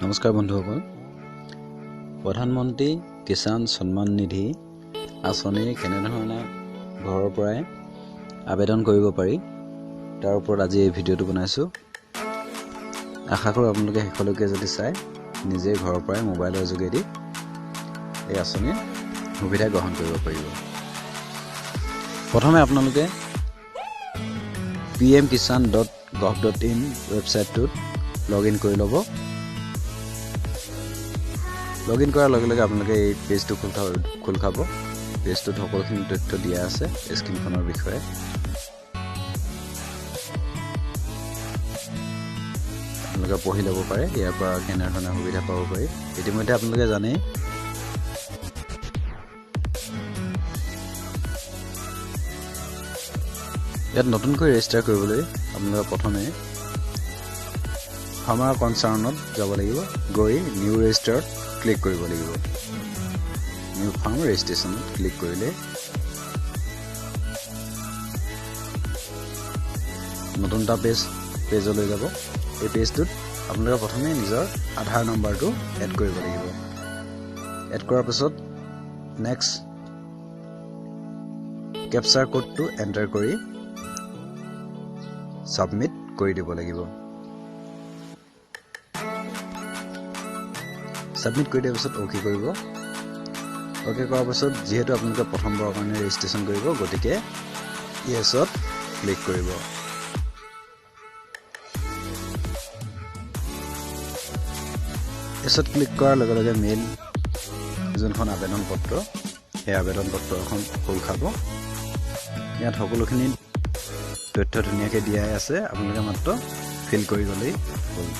নমস্কাৰ বন্ধুসকল, প্ৰধানমন্ত্ৰী কিষাণ সন্মান নিধি আঁচনিৰ কেনেধৰণে ঘৰৰ পৰাই আবেদন কৰিব পাৰি তাৰ ওপৰত আজি এই ভিডিঅ'টো বনাইছোঁ। আশা কৰোঁ আপোনালোকে শেষলৈকে যদি চাই নিজে ঘৰৰ পৰাই মোবাইলৰ যোগেদি এই আঁচনিৰ সুবিধা গ্ৰহণ কৰিব পাৰিব। প্ৰথমে আপোনালোকে pmkisan.gov.in ৱেবছাইটটোত লগ ইন কৰি ল'ব। লগ ইন কৰাৰ লগে লগে আপোনালোকে এই পেজটো খোল খাব। পেজটোত সকলোখিনি তথ্য দিয়া আছে স্ক্ৰীণখনৰ বিষয়ে। আপোনালোকে পঢ়ি ল'ব পাৰে ইয়াৰ পৰা কেনেধৰণে সুবিধা পাব পাৰি। ইতিমধ্যে আপোনালোকে জানেই। ইয়াত নতুনকৈ ৰেজিষ্টাৰ কৰিবলৈ আপোনালোকে প্ৰথমে ফাৰ্মাৰ কনচাৰ্ণত যাব লাগিব, গৈ নিউ ৰেজিষ্টাৰত ক্লিক কৰিব লাগিব। নিউ ফাৰ্ম ৰেজিষ্ট্ৰেশ্যনত ক্লিক কৰিলে নতুন এটা পেজলৈ যাব। এই পেজটোত আপোনালোকে প্ৰথমে নিজৰ আধাৰ নম্বৰটো এড কৰিব লাগিব। এড কৰাৰ পাছত নেক্সট কেপচাৰ কোডটো এণ্টাৰ কৰি ছাবমিট কৰি দিব লাগিব। ছাবমিট কৰি দিয়াৰ পাছত অ'কে কৰিব। অ'কে কৰাৰ পাছত যিহেতু আপোনালোকে প্ৰথমবাৰৰ কাৰণে ৰেজিষ্ট্ৰেশ্যন কৰিব, গতিকে য়েছত ক্লিক কৰিব। য়েছত ক্লিক কৰাৰ লগে লগে মেইল যোনখন আবেদন পত্ৰ, সেই আবেদন পত্ৰখন খোল খাব। ইয়াত সকলোখিনি তথ্য ধুনীয়াকৈ দিয়াই আছে, আপোনালোকে মাত্ৰ ফিল কৰি গ'লেই হ'ল।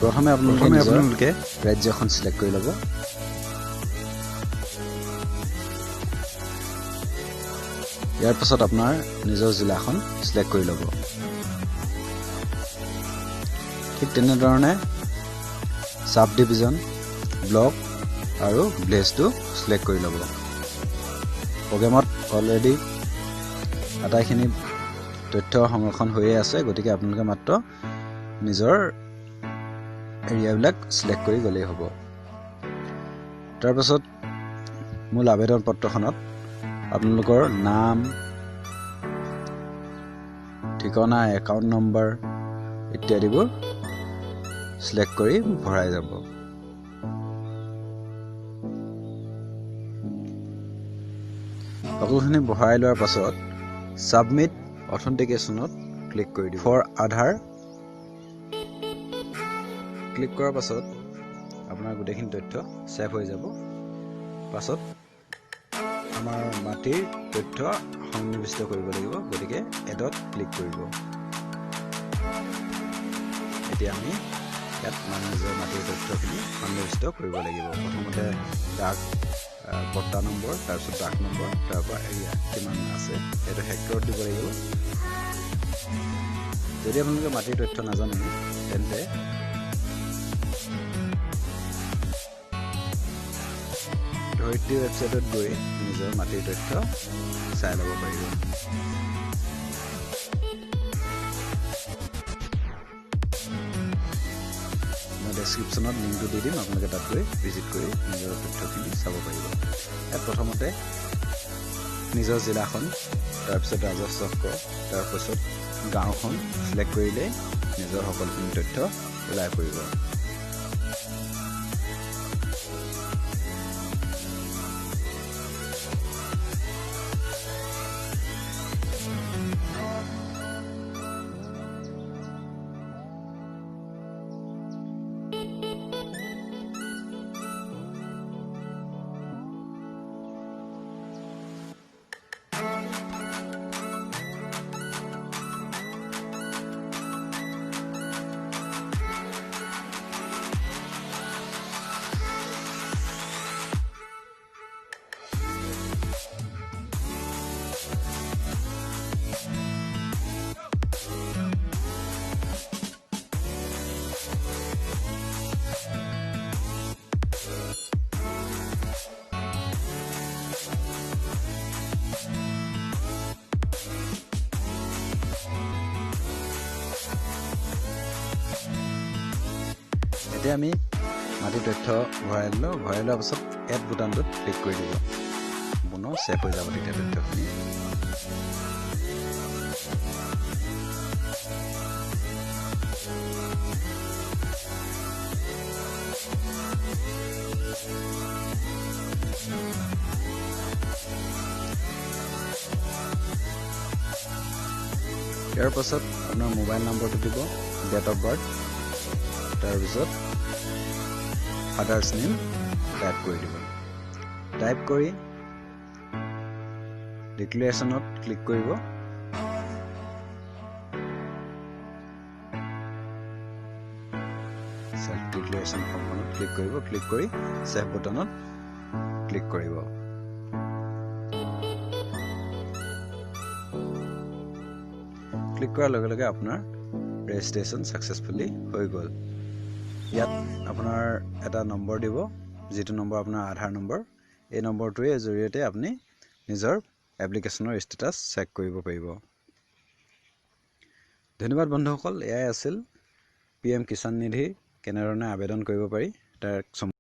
প্ৰথমে আপোনালোকে ৰাজ্যখন চিলেক্ট কৰি ল'ব। ইয়াৰ পাছত আপোনাৰ নিজৰ জিলাখন চিলেক্ট কৰি ল'ব। ঠিক তেনেধৰণে চাব ডিভিজন, ব্লক আৰু ভিলেজটো চিলেক্ট কৰি ল'ব। প্ৰগ্ৰেমত অলৰেডি আটাইখিনি তথ্য সংৰক্ষণ হৈয়ে আছে, গতিকে আপোনালোকে মাত্ৰ নিজৰ এৰিয়াবিলাক চিলেক্ট কৰি গ'লেই হ'ব। তাৰপাছত মূল আবেদন পত্ৰখনত আপোনালোকৰ নাম, ঠিকনা, একাউণ্ট নম্বৰ ইত্যাদিবোৰ চিলেক্ট কৰি ভৰাই যাব। সকলোখিনি ভৰাই লোৱাৰ পাছত ছাবমিট অথেণ্টিকেশ্যনত ক্লিক কৰি দিব। ফৰ আধাৰ ক্লিক কৰাৰ পাছত আপোনাৰ গোটেইখিনি তথ্য ছেভ হৈ যাব। পাছত আমাৰ মাটিৰ তথ্য সন্নিৱিষ্ট কৰিব লাগিব, গতিকে এডত ক্লিক কৰিব। এতিয়া আমি ইয়াত নিজৰ মাটিৰ তথ্যখিনি সন্নিৱিষ্ট কৰিব লাগিব। প্ৰথমতে ডাক পট্টা নম্বৰ, তাৰপিছত ডাক নম্বৰ, তাৰপৰা এৰিয়া কিমান আছে সেইটো হেক্টৰত দিব লাগিব। যদি আপোনালোকে মাটিৰ তথ্য নাজানে তেন্তে ধৰিত্ৰী ৱেবছাইটত গৈ নিজৰ মাটিৰ তথ্য চাই ল'ব পাৰিব। মই ডেছক্ৰিপশ্যনত লিংকটো দি দিম, আপোনালোকে তাত গৈ ভিজিট কৰি নিজৰ তথ্যখিনি চাব পাৰিব। ইয়াত প্ৰথমতে নিজৰ জিলাখন, তাৰপিছত ৰাজহ চক্ৰ, তাৰপাছত গাঁওখন চিলেক্ট কৰিলেই নিজৰ সকলোখিনি তথ্য ওলাই পৰিব। এতিয়া আমি মাটিৰ তথ্য ভৰাই দিলোঁ। ভৰাই লোৱাৰ পাছত এড বুটামটোত ক্লিক কৰি দিব, সম্পূৰ্ণ ছেভ হৈ যাব তেতিয়া তথ্যখিনি। ইয়াৰ পাছত আপোনাৰ মোবাইল নম্বৰটো দিব, ডেট অফ বাৰ্থ, তাৰপিছত ফাদাৰ্ছ নেম টাইপ কৰি দিব। টাইপ কৰি ডিক্লেৰেশ্যনত ক্লিক কৰিব। চেল্ফ ডিক্লেৰেশ্যন ফৰ্মখনত ক্লিক কৰিব। ক্লিক কৰি ছেভ বুটনত ক্লিক কৰিব। ক্লিক কৰাৰ লগে লগে আপোনাৰ ৰেজিষ্ট্ৰেশ্যন ছাকচেছফুলি হৈ গ'ল। ইয়াত আপোনাৰ এটা নম্বৰ দিব, যিটো নম্বৰ আপোনাৰ আধাৰ নম্বৰ। এই নম্বৰটোৱে জৰিয়তে আপুনি নিজৰ এপ্লিকেশ্যনৰ ষ্টেটাছ চেক কৰিব পাৰিব। ধন্যবাদ বন্ধুসকল, এয়াই আছিল পি এম কিষাণ নিধি কেনেধৰণে আবেদন কৰিব পাৰি তাৰ এক চমু।